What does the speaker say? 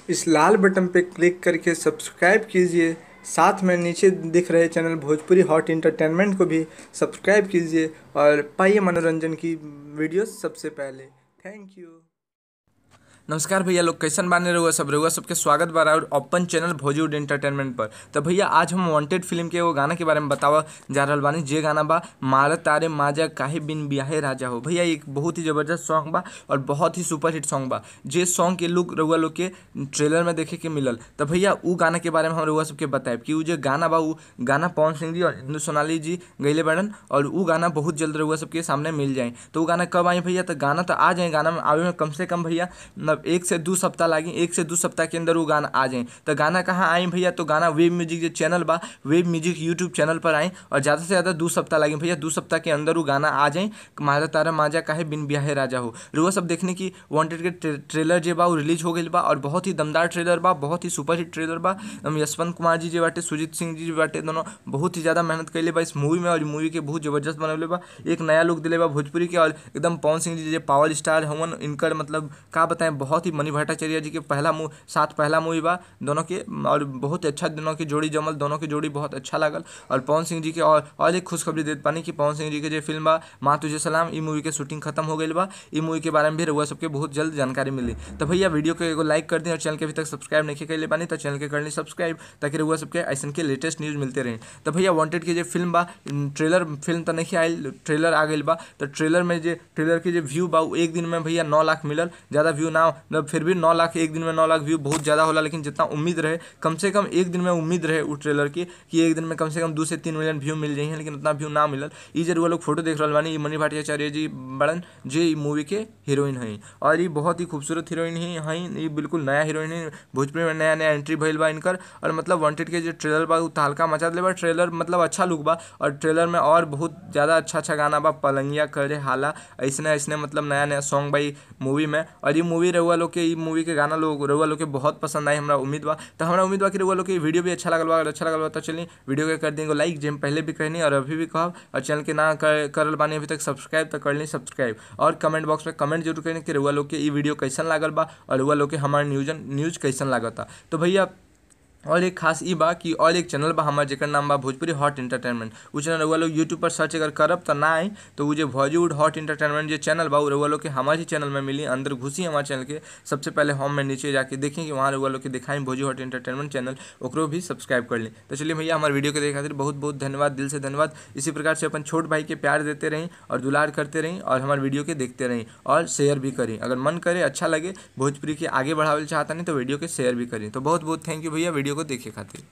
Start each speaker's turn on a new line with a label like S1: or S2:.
S1: इस लाल button पे click करके subscribe कीजिए। साथ में नीचे दिख रहे चैनल भोजपुरी हॉट इंटरटेनमेंट को भी सब्सक्राइब कीजिए और पाइए मनोरंजन की वीडियो सबसे पहले। Thank you.
S2: नमस्कार भैया लोग, कैसन बाने रहुआ सब। रहुआ सबके स्वागत बा और अपन चैनल भोजपुरी एंटरटेनमेंट पर। तो भैया आज हम वांटेड फिल्म के वो गाना के बारे में बतावा जा रहल बानी, जे गाना बा मारा तारे माजा काहे बिन बियाहे राजा हो। भैया एक बहुत ही ज़बरदस्त सॉन्ग बा और बहुत ही सुपरहिट सॉन्ग बा, जे सॉन्ग के लुक रहुआ लोग के ट्रेलर में देखे के मिलल। तो भैया उ गाना के बारे में हम रहुआ सबके बताएब कि उ जो गाना बा उ गाना पवन सिंह जी और इंदु सोनाली जी गैले बड़न और उ गाना बहुत जल्द रहुआ सबके सामने मिल जाए। तो उ गाना कब आई भैया? तो गाना तो आ जाए, गाना में आवे में कम से कम भैया 1 से 2 सप्ताह लागी, 1 से 2 सप्ताह के अंदर वो गाना आ जाए। तो गाना कहाँ आई भैया? तो गाना वेब म्यूजिक जो चैनल बा, वेब म्यूजिक यूट्यूब चैनल पर आई और ज़्यादा से ज़्यादा 2 सप्ताह लागी भैया, 2 सप्ताह के अंदर वो गाना आ जाए। मारा तारा माजा काहे बिन बियाहे राजा हो। रुआ सब देखने की वांटेड के ट्रेलर जे बा वो रिलीज हो गई बा और बहुत ही दमदार ट्रेलर बा, बहुत ही सुपरहिट ट्रेलर बा। यशवंत कुमार जी जे बाटे, सुजीत सिंह जी बाटे, दोनों बहुत ही ज़्यादा मेहनत कैले बा इस मूवी में और मूवी के बहुत ज़बरदस्त बनौले बा। एक नया लुक दिले बा भोजपुरी के और एकदम पवन सिंह जी जे पावर स्टार हवन, इनकर मतलब का बताएं, बहुत ही मणि भट्टाचार्य जी के पहला मूवी बा दोनों के और बहुत अच्छा दोनों की जोड़ी जमल, दोनों की जोड़ी बहुत अच्छा लागल। और पवन सिंह जी के और एक खुशखबरी देत पानी कि पवन सिंह जी के जो फिल्म बा माँ तुझे सलाम, ई मूवी के शूटिंग खत्म हो गई बा। ई मूवी के बारे में भी रउआ सबके बहुत जल्द जानकारी मिली। तो भैया वीडियो के एगो लाइक कर दी और चैनल के अभी तक सब्सक्राइब नहीं कैले बानी तो चैनल के कर ली सब्सक्राइब, ताकि रउआ सबके ऐसा के लेटेस्ट न्यूज़ मिलते रहे। तो भैया वांटेड के जो फिल्म बा, ट्रेलर फिल्म तो नहीं आयल, ट्रेलर आ गई बा। तो ट्रेलर में जो ट्रेलर के जो व्यू बा एक दिन में भैया 9 लाख मिलल, ज़्यादा व्यू ना, फिर भी 9 लाख, एक दिन में 9 लाख व्यू बहुत ज़्यादा होला, लेकिन जितना उम्मीद रहे कम से कम एक दिन में उम्मीद रहे उस ट्रेलर की कि एक दिन में कम से कम 2 से 3 मिलियन व्यू मिल जाए, लेकिन उतना व्यू ना मिलल। ई जरूर लोग फोटो देख रहा बानी, ई मणि भट्टाचार्य जी बड़न जे ई मूवी के हीरोइन हैं और ये बहुत ही खूबसूरत हीरोइन ही हैं, ये बिल्कुल नया हीरोइन है, भोजपुरी में नया नया एंट्री भइल बा इनकर। और मतलब वांटेड के जो ट्रेलर बा उ तहलका मचा दिले बा, ट्रेलर मतलब अच्छा लुक बा और ट्रेलर में और बहुत ज़्यादा अच्छा अच्छा गाना बा, पलंगिया करे हाला, ऐसने ऐसने मतलब नया नया सॉन्ग बा मूवी में। और ये मूवी रहुआ लोग के, ई मूवी के गाना लोग रहुआ लोग के बहुत पसंद आई, हमरा उम्मीद बा। तो हमरा उम्मीद बा कि रहुआ लोग के वीडियो भी अच्छा लगल बा। अगर अच्छा लगल बा तो चलिए वीडियो के कर देंगे लाइक, जे हम पहले भी कहनी और अभी भी कहब। और चैनल के ना करल बानी अभी तक सब्सक्राइब तो कर ली सब्सक्राइब, और कमेंट बॉक्स में कमेंट जरूर करें कि रहुआ लोग के ई वीडियो कैसन लागल बा और रहुआ लोग के हमारे न्यूज़ कैसन लागता। तो भैया और एक खास ई बा कि और एक चैनल बा हमार जेकर नाम बा भोजपुरी हॉट एंटरटेनमेंट, उ चैनल रउआ लोग यूट्यूब पर सर्च अगर करब तो ना आई, तो उ जे भोजपुरी हॉट एंटरटेनमेंट जे चैनल बा उ रउआ लोग के हमारे ही चैनल में मिली। अंदर घुसी हमारे चैनल के सबसे पहले होम में नीचे जाके देखें कि वहाँ रउआ लोग के दिखाई भोजपुरी हॉट एंटरटेनमेंट चैनल, ओकरो भी सब्सक्राइब कर ली। तो चलिए भैया हमारे वीडियो के देखे खातिर बहुत बहुत धन्यवाद, दिल से धन्यवाद। इसी प्रकार से अपन छोट भाई के प्यार देते रहें और दुलार करते रहें और हमारे वीडियो के देखते रहें और शेयर भी करें। अगर मन करे अच्छा लगे भोजपुरी के आगे बढ़ावे चाहता नहीं तो वीडियो के शेयर भी करें। तो बहुत बहुत thank you भैया वीडियो को देखे खातिर।